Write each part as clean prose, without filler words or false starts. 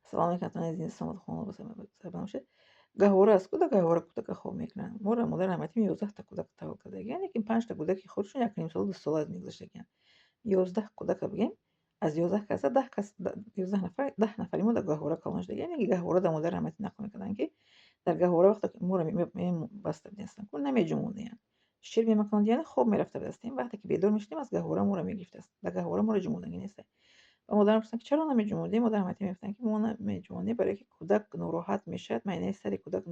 Салом алейкум, азиз, саломат хонум, сарбаланд бошед. Гаҳвора аст ку, дар гаҳвора кӯдака хоб мекунанд. Моро модар раҳматӣ 11-та кӯдак таваллуд кардагиянд, лекин панҷта кӯдаки худшон 1,5 сола, 2 сола мегузаштагиянд. 11 кӯдака бигем, аз 11 каса 10 кас, 11 нафар, 10 нафари мо дар гаҳвора калон шудагием. Гаҳвора дар модар раҳматӣ нақл мекарданд, ки дар гаҳвора вақте моро баста будастанд ку, намеҷумондиянд. Шир мемакондиянд, хоб мерафта будастем. Вақте ки бедор мешудем, аз гаҳвора моро мегирифтааст. Дар гаҳвора моро ҷумондагӣ нест. Ба модарам пурсиданд, ки чаро намеҷумондем? Модар раҳматӣ мегуфтанд, ки мо намеҷумондем, барое ки кӯдак нороҳат мешавад, майнаи сари кӯдак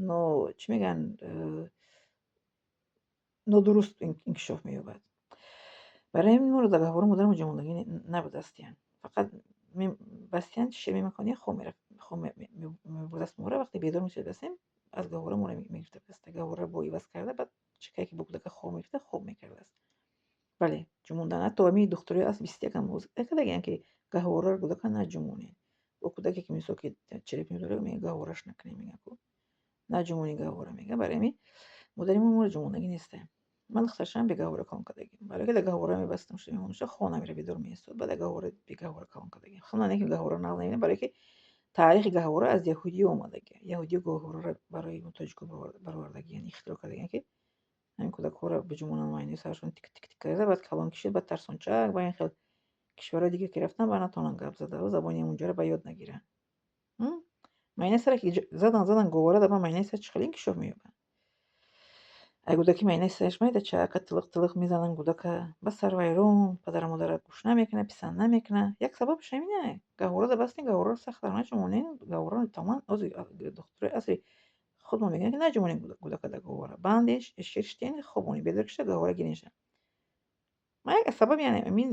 но чӣ мегӯянд, нодуруст инкишоф меёбад. Барои ҳамин моро дар гаҳвора модарам ҷумондагӣ набудастиянд. Фақат бастиянд, шир мемакондиянд, хоб мерафт, хоб мебурдаст моро. Вақте бедор мешудастем, аз гаҳвора моро мегирифта будаст. Гаҳвораро бо иваз карда, баъд чӣ ки бо кӯдака хоб мегирифта, хоб мекардааст. Бале, ҷумондан. Ҳатто ҳамин духтурои асри 21-ам кардагиянд, ки гаҳвораро кӯдака наҷумонед. Бо кӯдаке ки, мисол, ки черепи дорад, мегӯянд, гаҳвораш накунед, мегӯянд ку. Наҷумонӣ гаҳвора, мегӯянд. Барои ҳамин модари мо моро ҷумондагӣ нестем. Ман духтаршам бегаҳвора калон кардагим. Барое ки дар гаҳвора мебастам, мемондаша, хоб намера, бедор меистод. Баъд дар гаҳвора бегаҳвора калон кардагим. Худам не ки гаҳвора нағз намебинам, барое ки таърихи гаҳвора аз яҳудиё омадагия. Яҳудиё гаҳвораро барои тоҷико баровардагиянд, ихтироъ кардагиянд, ки ҳамин кӯдакҳоро биҷумонанд, майнаи сарашон тик тик тик карда, баъд калон кишид, баъд тарсончак ба ин хел кишварҳои дига ки рафтан, ба натавонанд гап зада, забони онҷоро ба ёд нагиранд. Майнаи сара ки задан задан гаҳвора дар майнаи сар чӣ хел инкишоф меёбад? Ай кӯдаки майнаи сараш майда чака тилиқ тилиқ мезананд кӯдака, ба сарвайрон, падару модара гӯш намекунад, писанд намекунад. Як сабабаш ҳаминае. Гаҳвора дар бастем, гаҳвораро сахт наҷумонем, гаҳвораро тамоман ҳозир духтурои асри худмон мегӯянд, ки наҷумонем кӯдака дар гаҳвора. Банден, шир шитен, хобонед, бедор кишта, гаҳвора гиренша. Ман як сабаби ҳамин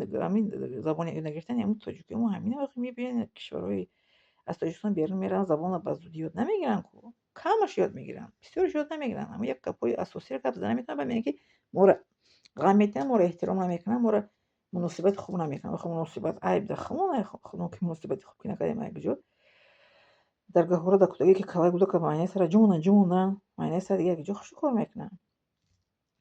забони ёд нагирифтани ҳамин тоҷикои мо ҳамин. Охи мебинед, кишварҳои аз Тоҷикистон берун мераванд, забонро ба зудӣ ёд намегиранд ку. Камаш ёд мегиранд, бисёраш ёд намегиранд. Ҳамин як гапҳои асосиро гап зада наметавонанд, баъд мегӯянд, ки моро ғам метиҳанд, моро эҳтиром намекунанд, моро муносибати хуб намекунанд. Охи муносибат айб дар худмон, худмон ки муносибати хуб ки накардем, айб куҷо? Дар гаҳвора дар кӯдакие ки калаи кӯдака майнаи сара ҷумонанд, ҷумонанд, майнаи сар дигар куҷо хушрӯ кор мекунанд?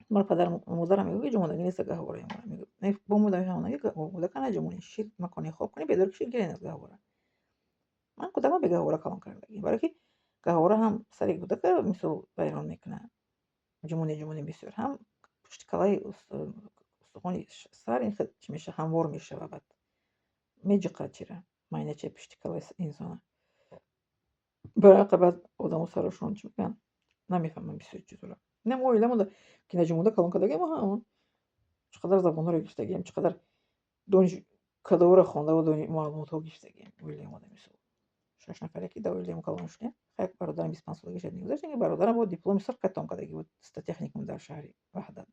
Моро падару модарам мегӯяд, ки ҷумондагӣ нест гаҳвораи моро. Бо мо мефаҳмонанд, ки кӯдака наҷумонед, шир маконед, хоб кунед, бедор кишед, гиред аз гаҳвора. Ман кӯдакам бегаҳвора калон кардагим, барое ки гаҳвора ҳам сари кӯдака, мисол, вайрон мекунад, ҷумоне ҷумоне бисёр, ҳам пушти калаи устухони сар ин хел чӣ мешавад, ҳамвор мешавад, баъд меҷиқад чира майначаи пушти калаи инсона. Барои баъд одамо сарашон чӣ мекунанд, намефаҳманд бисёр чизҳоро. Ина мо оиламон ки наҷумонда калон кардагием, мо ҳамон чӣ қадар забонҳоро гирифтагием, чӣ қадар донишкадаҳоро хондаву маълумотҳо гирифтагием оилаи мо, мисол. Шаш нафаре ки дар оилаи мо калон шудем, як бародарам 25 солагӣ шуд, мегузашт, бародарам бо дипломи сурх катом кардагӣ буд техникум дар шаҳри Ваҳдат.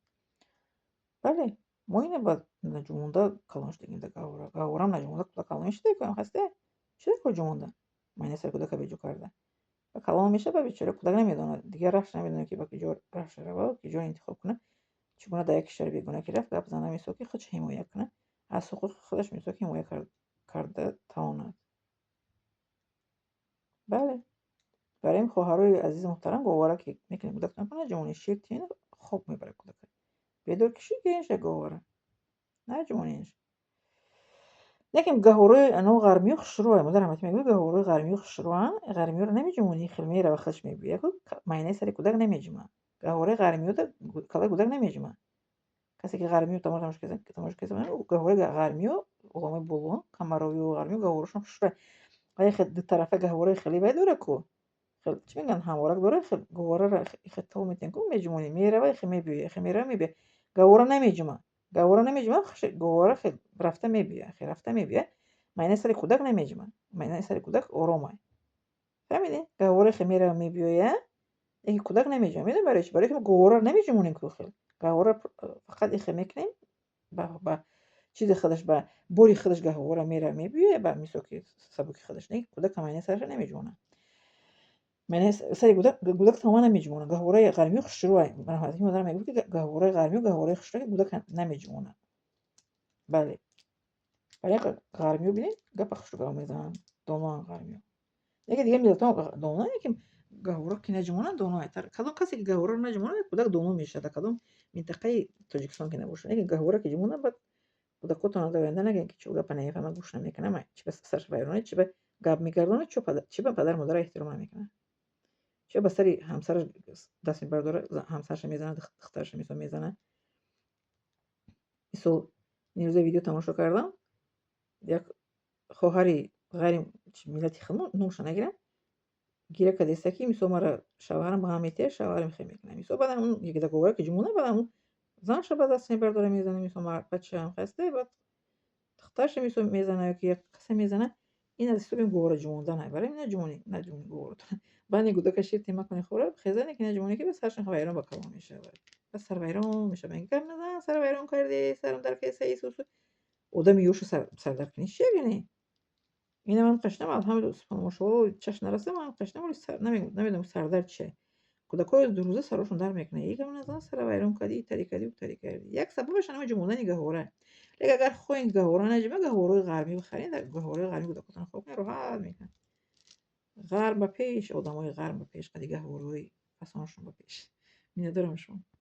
Бале, мо ина ба наҷумонда калон шудагим дар гаҳвора. Гаҳворам наҷумонда калон мешуда кӯям хасте? Чӣ кор ҷумонда? Майнаи сари кӯдака беҷо карда. Ба калон мешавад, ба бечора кӯдак намедонад, дигар рахш намедонад, ки ба куҷо рахш равад, куҷоро интихоб кунад, чӣ гуна дар як кишвари бегона ки рафт, гап зана, мисол, ки худаш ҳимоя кунад, аз ҳуқуқи худаш, мисол, ки ҳимоя карда тавонад. Бале, барои ин, хоҳарои азизу муҳтарам, гаҳвора ки мекунед кӯдактон наҷумонед, шир тиҳед, хоб мебарад кӯдака. Бедор кишид, гиренша гаҳвора. Наҷумонедш. Лекин гаҳвораи ано ғармиё хушрӯянд. Модар раҳматӣ мегӯяд, гаҳвораи ғармиё хушрӯянд, ғармиёро намеҷумонӣ, хел мерава, худаш мебиёяд, майнаи сари кӯдак намеҷумад. Гаҳвораи ғармиёда калаи кӯдак намеҷумад. Касе ки ғармиё тамошо карда, гаҳвораи ғармиё, ғуломои боло, камаровию ғармиё гаҳворашон хушрӯянд. Вале дутарафа гаҳвораи хеле вай дора ку, чӣ мегӯянд, ҳамворак дора, гаҳвораро хел тов метиҳанд ку, меҷумонӣ, мерава, хел мебиёяд, хел мерава, мебиёяд. Гаҳвора намеҷумад. Гаҳвора намеҷумад, гаҳвора хел рафта мебиёяд, хел рафта мебиёяд, майнаи сари кӯдак намеҷумад. Майнаи сари кӯдак оромай. Фаҳмидед? Гаҳвора хел мерава, мебиёяд, лекин кӯдак намеҷумад. Медонед барои чӣ? Барои ки мо гаҳвораро намеҷумонем ку хел. Гаҳвора фақат ихел мекунем, ба чизи худаш, ба бори худаш гаҳвора мерава, мебиёяд, ба мисол ки сабуки худаш, не, кӯдака майнаи сараша намеҷумонад. Майнаи сари кӯдак тамоман намеҷумонад. Гаҳвораи ғармиё хушрӯай. Раҳматӣ модарам мегуфт, ки гаҳвораи ғармиё гаҳвораи хушрӯ, ки кӯдака намеҷумонад. Бале. Барои ғармиё бинед, гапа хушрӯ гап мезананд, доноанд ғармиё. Яке дигар миллатҳо донанд, лекин гаҳвора ки наҷумонанд, доноанд. Кадом касе ки гаҳвораро наҷумонад, кӯдак доно мешавад, дар кадом минтақаи Тоҷикистон ки набошад. Лекин гаҳвора ки ҷумонад, баъд кӯдакотон дар оянда нагӯянд, ки чӣ гапа намефаҳмад, гӯш намекунад, чӣ ба сараш вайронад, чӣ ба Гап мегардонад, чӣ ба падару модарро эҳтиром намекунад? Чӣ ба сари ҳамсараш даст мебардорад, ҳамсараша мезанад, духтараша, мисол, мезанад? Мисол, дирӯза видео тамошо кардам, як хоҳари ғайри миллати худмон, номаша нагирам, гиря кардааста, ки, мисол, мара шавҳарам ғам метиҳад, шавҳарам хел мекунад. Мисол, баъд ҳамун договора ки ҷумона, баъд ҳамун занша ба даст мебардора, мезанад, мисол, бачаам хаста, баъд духтараша, мисол, мезанад ё ки як касе мезанад. Ин аз ҳисоби гаҳвора ҷумонданае. Барои ҳамин наҷумонӣ, наҷумонӣ гаҳворатона. Баъд кӯдака шир тема кунӣ, хӯра хезане ки наҷумонӣ, ки ба сарашон вайрон ба калон мешавад. Баъд сарвайрон мешавад. Гап назан, сара вайрон кардӣ, сарам дар кеса исусу. Одами ёшу сардард кунӣ чия яъне? Ина ман қашнам, алҳамдулилла, субҳоналло, чашм нараса, ман қашнам, вале намедонам, сардард чия. Кӯдакҳои дурӯза сарошон дард мекунад. И гап назан, сара вайрон кардӣ, итари кардӣ, утари кардӣ. Як сабабаш ҳамин ҷумондани гаҳвора. Лекин агар хоҳем гаҳвора наҷума, гаҳвораҳои ғарбӣ бихарем, дар гаҳвораҳои ғарбӣ кӯдакотонро хоб кунед, роҳат мекунанд. Ғарб ба пеш, одамои ғарб ба пеш, қади гаҳвораҳои фасоншон ба пеш. Миннатдорам шумо.